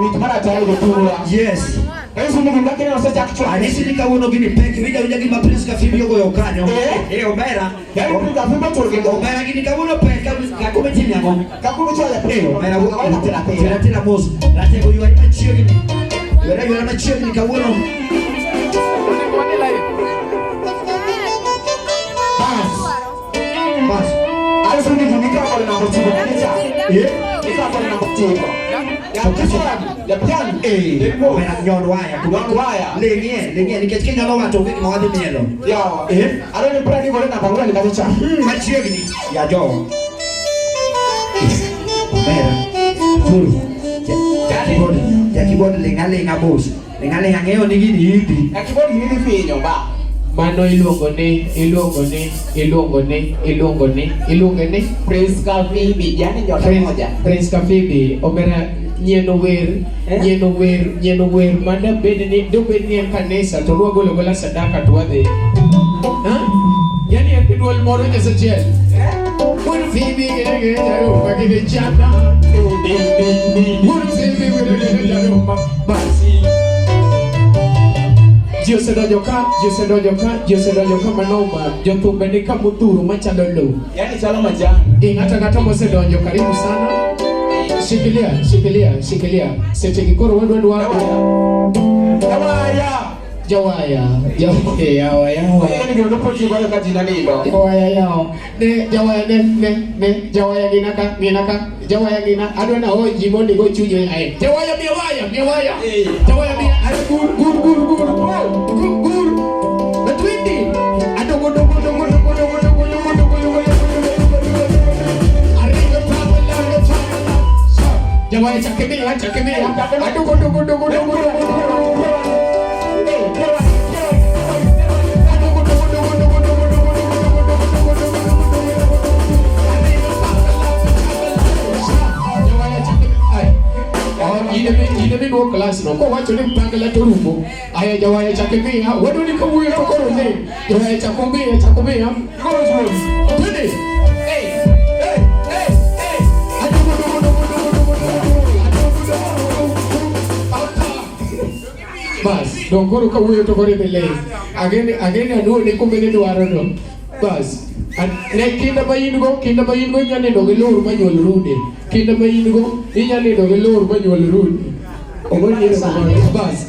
wich mar atari jothurwa. Yes. Yesu ni gima kene osechak chon. Anyisi ni kawuono gini pek, winja winja gima Prince Kafibi ogoyo kanyo. Eh? Eh, omera. Yaani Prince Kafibi otur gi go. Omera gini kawuono pek, kakome timi ang'o? Kakome chwale Eh, omera wuok. Awena tera Tera tera. tera mos. Ratego ywari machiegni. Ywari ywari machiegni kawuono. Bas. Bas. Yesu ni gima ikawo kod namba ochiko kanisa. Eh? Ikawo kod namba ochiko. Ya piano. Eh, omera nyon waya. Nyon waya. Ling'ie, ling'ie nikech kinyalo wacho onge gima wadhi mielo. Yawa. Eh? Adwa ni pra ni gole namba ang'wen kacha cha. Machiegni. Ya jowa. Omera. Turu. Jakibod, jakibod ling' aling'a mos. Ling' aling'a ng'eyo ni gini idhi. Jakibod gini dhi pinyo ba. Mano iluongo ni, iluongo ni, iluongo ni, iluongo ni, iluongo ni Prince Kafibi, yani nyota Prince, moja. Prince Kafibi, omera nyieno wer, Eh? nyieno wer, nyieno wer, mada bed ni, dobed ni en kanisa to wagolo gola sadaka to wadhi. Ha? Yani en gi duol moro Nyasachiel. Wuod Fibi gene jaruma gine chana. Wuod Fibi gene jaruma basi. Ji osedonjo ka, ji osedonjo ka, ji osedonjo ka manoma, jothumbe ni ka modhuro machalo lowo. Yani chalo majan. Ing'ato ang'ata mosedonjo karibu sana. Shikilia, shikilia, shikilia. Seche gi koro wadwa dwaro Jawaya. jawaya, jawaya, yawa, yawa. Yani gino nopochi goyo ka jina nindo. Jawaya yawa. Ne, jawaya ne, ne, ne, jawaya ng'ina ka, ng'ina ka, jawaya ng'ina. Adwa na oji mondo igo chunyi ae. Jawaya miya waya, miya waya. Eh. Jawaya miya, ay gur, gur, gur, gur. Gur, gur. Matwindi. Adogo, dogo, dogo, dogo, dogo, dogo, dogo, dogo, dogo, dogo, dogo, dogo. Aringo papa, lango papa. Jawaya chake miya, chake miya. Adogo, dogo, dogo, dogo, dogo, dogo. Adogo, dogo, dogo, dogo, dogo, dogo, dogo, dogo, dogo, dogo, dogo, dogo, dogo. Aringo papa, lango papa. Jawaya chake miya. Ay. Oh, in emi nuo klas no kowacho ni mpangla to rumo aya jawaya chake miya wadwa ni kawuoyo to koro ni jawaya chako miya chako miya twende. Adogo, dogo, dogo, dogo, dogo, dogo, adogo, dogo, dogo, apa. Bas dong koro kawuoyo to koro idhi ling agene agene anuo ni kumbe ni dwaro no bas ne kinda ma in go kinda ma in go inya nindo gi lor manyuol rude kinda ma in go inya nindo gi lor manyuol rude ogoni erokamano bas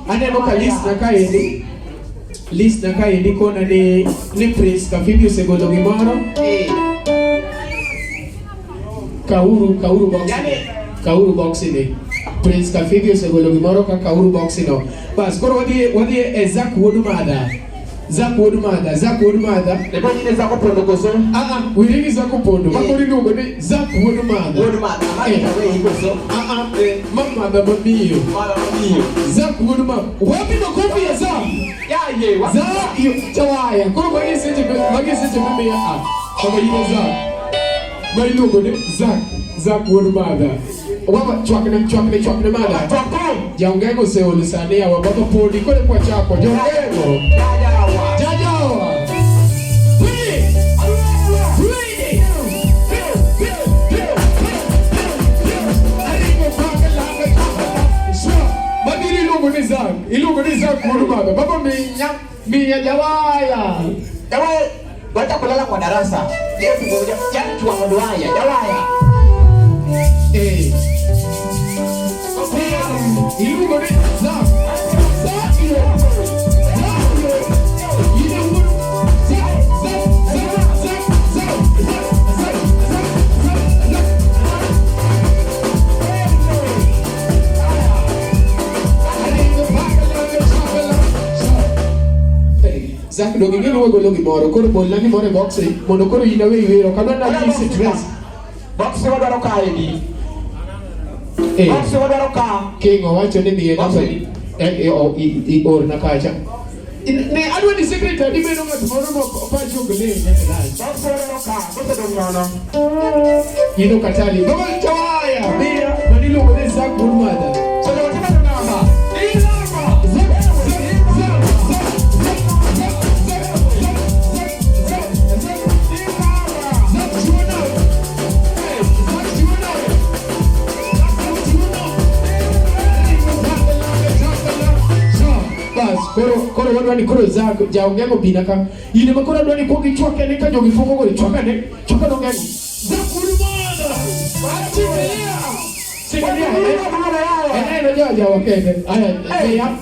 aneno ka list na kaendi list na kaendi kona ni ni Prince Kafibi osegolo gimoro kauru kauru box kauru box ni Prince Kafibi osegolo gimoro ka kauru box no bas koro wadhi wadhi e Zack wuod Madha Zack wuod Madha Zack wuod Madha Lebo nyine zako pondo koso. ah ah wirigi Zack Opondo ma koro iluongo ni Zack wuod Madha Wuod madha, ma Eh. tawe ikoso. ah ah ma madha mamiyo Mara mamiyo. Zack wuod Madha wapi makofi ya Zack Yaye, wa. Zack yo chawaya koro magi seche magi seche mamiya ah kama ine Zack ma iluongo ni Zack Zack wuod Madha Baba chwakne chwakne chwakne Madha Chwako. Jaongego oseol sani yawa baba podi kore kwachako jaongego Jajawa. jajawa Three, three, two, two, two, two, two. Aringo panga langa chapa. Swa. Madiri iluongo ni Zack iluongo ni Zack wuod Madha baba minya miya jawaya Jawaya. Wacha kulala kwa darasa. Leo tugoja. Yani tuwaondoaya. Jawaya. Eh. Iluongo ni Zack Zack yo Zack yo Ine wuod Zack Zack Zack Zack Zack Zack Zack Zack Zack Zack Aringo panga langa chapa langa. Zack dong ing'e ni wagolo gimoro koro bolna gimoro e box mondo koro in awe iwero ok adwa namiyi stress Box wadwaro kae. Eh. Box wadwaro ka. King owacho ni miye namba ni eh, eh, o- i- orna kacha ne adwa ni secretary bedo ng'at moro ma pacho ok ling nyaka lach Box wadwaro ka. Kosedong' nono. Ino katali baba chawaya mia maniluongo ni Zack wuod Madha Sodo watima namba. Inamba. Zack, Zack, Zack, Zack, Zack, Zack, Zack, Zack, Zack, Zack, Zack, Zack Chiwana. Zack Chiwana. Zack Chiwana. koro wadwa ni koro Zak jaongego bina ka. In ema koro adwa ni kuong ichwake ne ka jogi pok ogolo chwaka ne chwaka nongego. Zak wuod mana. Shikilia. Shikilia. Eneno jawa kende. Aya, aya.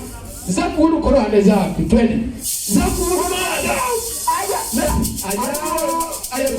Zak wuod koro ane Zak. Twende. Zak wuod mana. Aya. Aya. Aya.